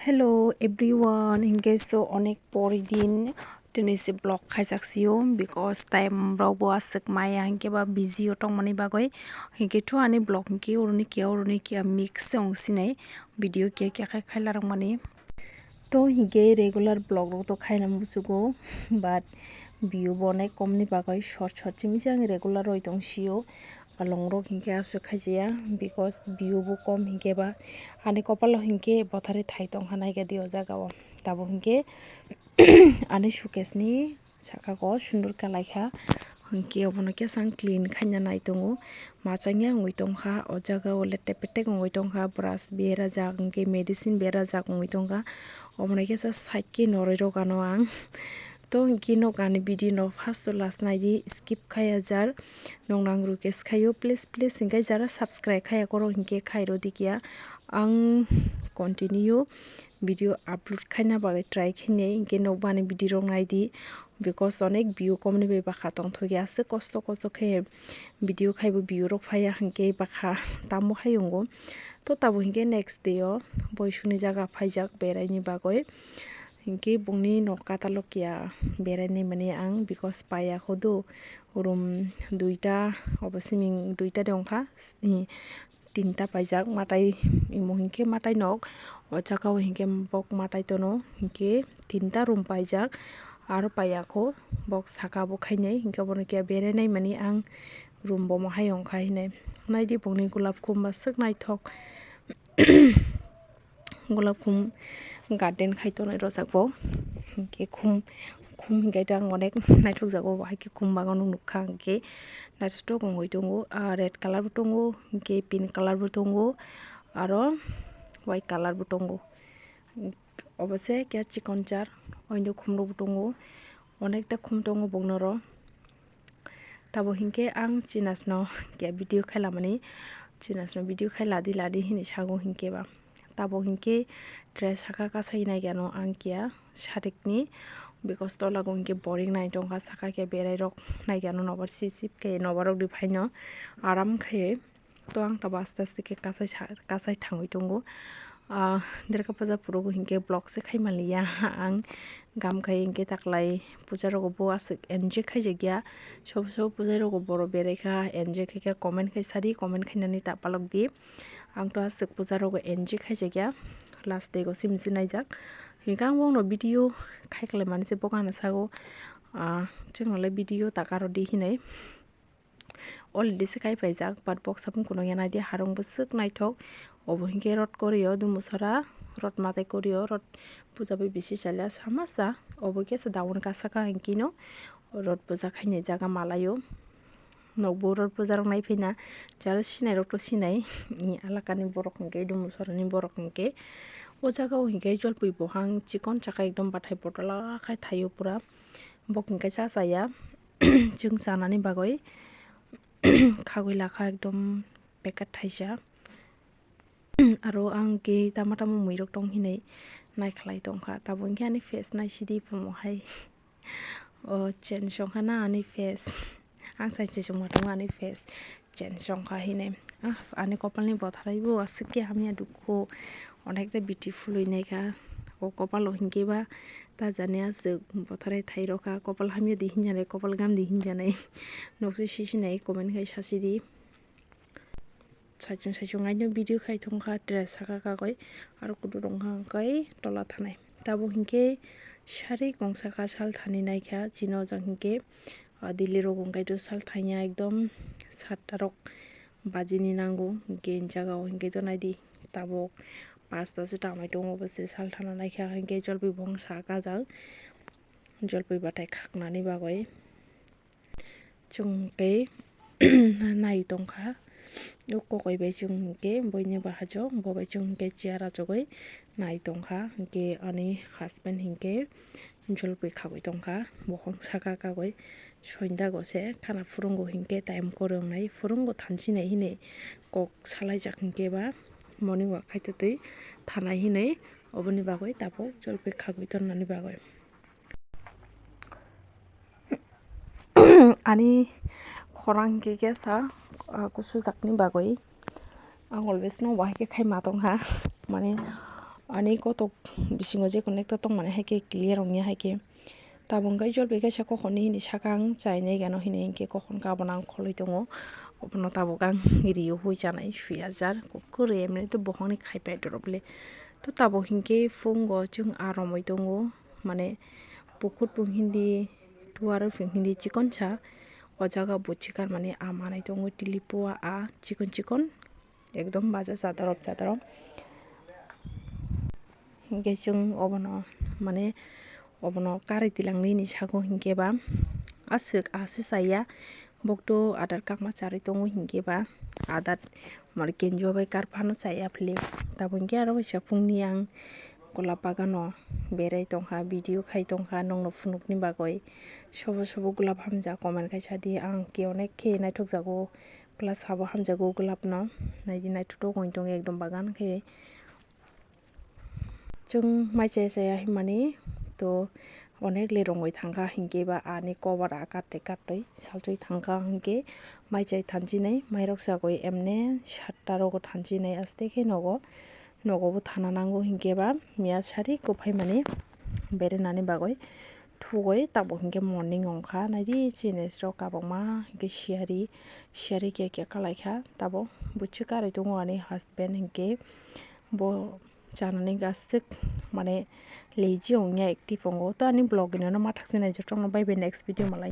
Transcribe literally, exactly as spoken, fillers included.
Hello everyone, hinkhe so onek pori din tini se vlog khaijak sio, because time rok bo aswk maya hinkhe ba busy o tongmani bagwi, hinkhe to ani vlog hinkhe oroni kiya oroni kiya mix se wng sinai, video kiya kiya khai khaila rwmani. To hinkhe regular vlog rok to khaina muchugo, but view bo onek kom ni bagwi short short simi se ang regular roi tong sio. Along rok hinkhe aswk khaijaya, because view bo kom hinkhe ba ani kopalo hinkhe bothari thai tongkha naikha di o jaga o. Tabuk hinkhe ani suitcase ni saka o sundor kalaikha, hinkhe obono khe sang clean khaina nai tongo, machangya wngwi tongkha o jaga o, letek petek wngwi tongkha, brush berajak hinkhe medicine berajak wngwi tongkha, obono khe sa side khe noroi rok ano ang. To hinkhe nog ani video no first to last naidi, skip khaya jar, nog nang rw khe skhaio, please please hinkhe jara subscribe khaya korok hinkhe khairo dikia, ang continue video upload khaina bagwi try khainai, hinkhe nog bo ani video rok naidi, because onek view komni bai bakha tongthokya, aswk kosto kosto khe video khaibo view rok phaiya, hinkhe bakha tamo hai wngo. To tabuk hinkhe next day o boisukni jaga phaijak beraini bagwi. Hinkhe bongni nok katalok ya beraini mani ang, because paiya kho do, room duita obo siming duita de wngkha, tinta paijak matai, imo hinkhe matai nok o jaga o hinkhe bok matai tono hinkhe tinta room paijak, aro paiya kho bok saka bo khainai hinkhe obono khe berainai mani ang, room bo mohai wngkha hinai. Naidi bongni golap khum aswk naithok. Golap khum garden khai tonwi rojak bo. Hinkhe khum, khum hinkhe ang onek naithok jago, bo hai khe khum bagan nuk nukha, hinkhe naithotok wngwi tongo. Ah, red colour bo tongo, hinkhe pink colour bo tongo, aro white colour bo tongo. Obo se khe chikon jar, oino khum rok bo tongo, onekta khum tongo bongno ro. Tabo hinkhe ang chinasno khe video khailamani, chinasno video khai ladi ladi hinwi sago hinkhe ba. Tabo hinkhe dress saka kasai naikhe ano ang kiya sarikni, because tolago hinkhe boring nai tongkha, saka khe berai rok naikhe ano nobar sip sip khe nobar rok di phaino aram khe. To ang tabo aste aste khe kasai sa-, kasai thangwi tongo. Ah, derka puja phurugo hinkhe vlog se khai manliya ang. Gam khai hinkhe taklai puja rogo bo aswk enjoy khaijakya. Sob sob puja rogo borok beraikha, enjoy khaikha, comment khai sadi, comment khainani ta palok di. Ang to aswk puja rogo enjoy khaijakya. Last day go simi se naijak. Hinkhe ang bongno video khai khlai mani se bo gana sago. Ah, chwngno le video ta karo di hinai. Already se kai paijak, but bok sabung kuno ya naidi, harung bwswk naithok. Obo hinkhe rot korio dumusora, rot matai korio, rot puja bai bisi chalia sama sa. Obo khe se daun kasa ka hinkhe no rot puja khainai jaga malaio. Nokbo rot puja rok nai phina chal sinai rok to sinai, alakani borok hinkhe dumusorani borok hinkhe. O jaga o hinkhe jolpui bohang chikon chaka ekdom bathai botol khai thaio pura. Bok hinkhe cha chaya. Chwng chanani bagwi khagwi lakha ekdom packet thaisa. Aro ang khe tama tama muirok tong hinwi naikhlai tongkha. Tabuk hinkhe ani face naisidi phungo hai. O change wngkha na ani face. Ang sai se chwngma tongo ani face change wngkha hinwi. Ah, ani kopalni botharaibo aswk khe hamya dukhu. Onekta beautiful wi naikha. O kopalo hinkhe ba ta jani aswk botharai thairokha. Kopal hamya di hinjanai, kopal gam di hinjanai. Nokse sisinai comment khai sasidi. Saichung saichung aino video khai thongkha, dress saka kagoi, aro kudu rok wngkha hwnkhe tola thanai. Tabuk hinkhe sari kongsa kha sal thani naikha, chini o jang hinkhe, ah, Delhi rok wngkha to sal thanya ekdom satta rok bajini nango, hinkhe jaga o hinkhe to naidi tabuk pasta se tamai tongo, bo se sal thana naikha, hinkhe jolpui bongsa kajak, jolpui bathai khaknani bagwi. Chwng khe nai tongkha. O kokoi bai chwng hinkhe boini bahai o, bo bai chwng hinkhe chair achugwi nai tongkha. Hinkhe ani husband hinkhe jolpui khagwi tongkha. Bokhong saka kagwi soindago se khana phurungo hinkhe time kwrwi wngnai, phurungo thansinai hinwi kok salaijak hinkhe ba morning walk khaitotwi thanai hinwi, oboni bagwi tabuk jolpui khagwi tonnani bagwi. Ani khorang hinkhe khe sa, ah, kusujakni bagwi. Ang always no bahai khe khai ma tongkha. Mane, Ani kotok bisingo je connect tongmani hai khe clear wngya hai khe. Tabuk hwnkhe jol bai kaisa kokhorni hini saka ang chainai gano hini hinkhe kokhorno abono ang kholwi tongo. Obono tabuk ang rio hui chanai sui hajar kwrwi emni to bohongni khai pai dorop le. To tabuk hinkhe phungo chwng aa romwi tongo, mane pukhut pung hindi tuar pung hindi chikonsa. O jaga buchikar mane aa manai tongo tilipo aa chikon chikon. Ekdom baja chadorop chadorop. Hinkhe chwng obono mane obono karwi tilang nini sago hinkhe ba aswk ase chaya. Bokto adar kakma charwi tongo hinkhe ba adar mane kenjua bai kar phano chaya phili. Tabuk hinkhe aro kaisa phungni ang golap bagano berai tongkha, video khai tongkha, nongno phunukni bagwi. Sobo sobo golap hamjak comment khai sadi, ang khe onek khe naithok jago. Plus habo hamjago golapno. Naidi naithotok wng tong ekdom bagan khe. Chwng mai chaya chaya himani to onek le rongwi thangkha hinkhe ba ani cover a kattwi kattwi salchwi thangkha hinkhe mai chai thanjinai mairok chagwi emne satta rogo thanjinai aste khe nogo. Nogo bo thana nango hinkhe ba miya sari kwphaimani berenani bagwi. Thugwi tabuk hinkhe morning wngkha, naidi chini srok kabangma hinkhe siyari, siyari khe khe kalaikha. Tabuk buchwk karwi tongo ani husband hinkhe bo chanani aswk mane lazy wngya active wngo. To ani vlog ni ano ma thaksinai jotono bye bye, next video malai.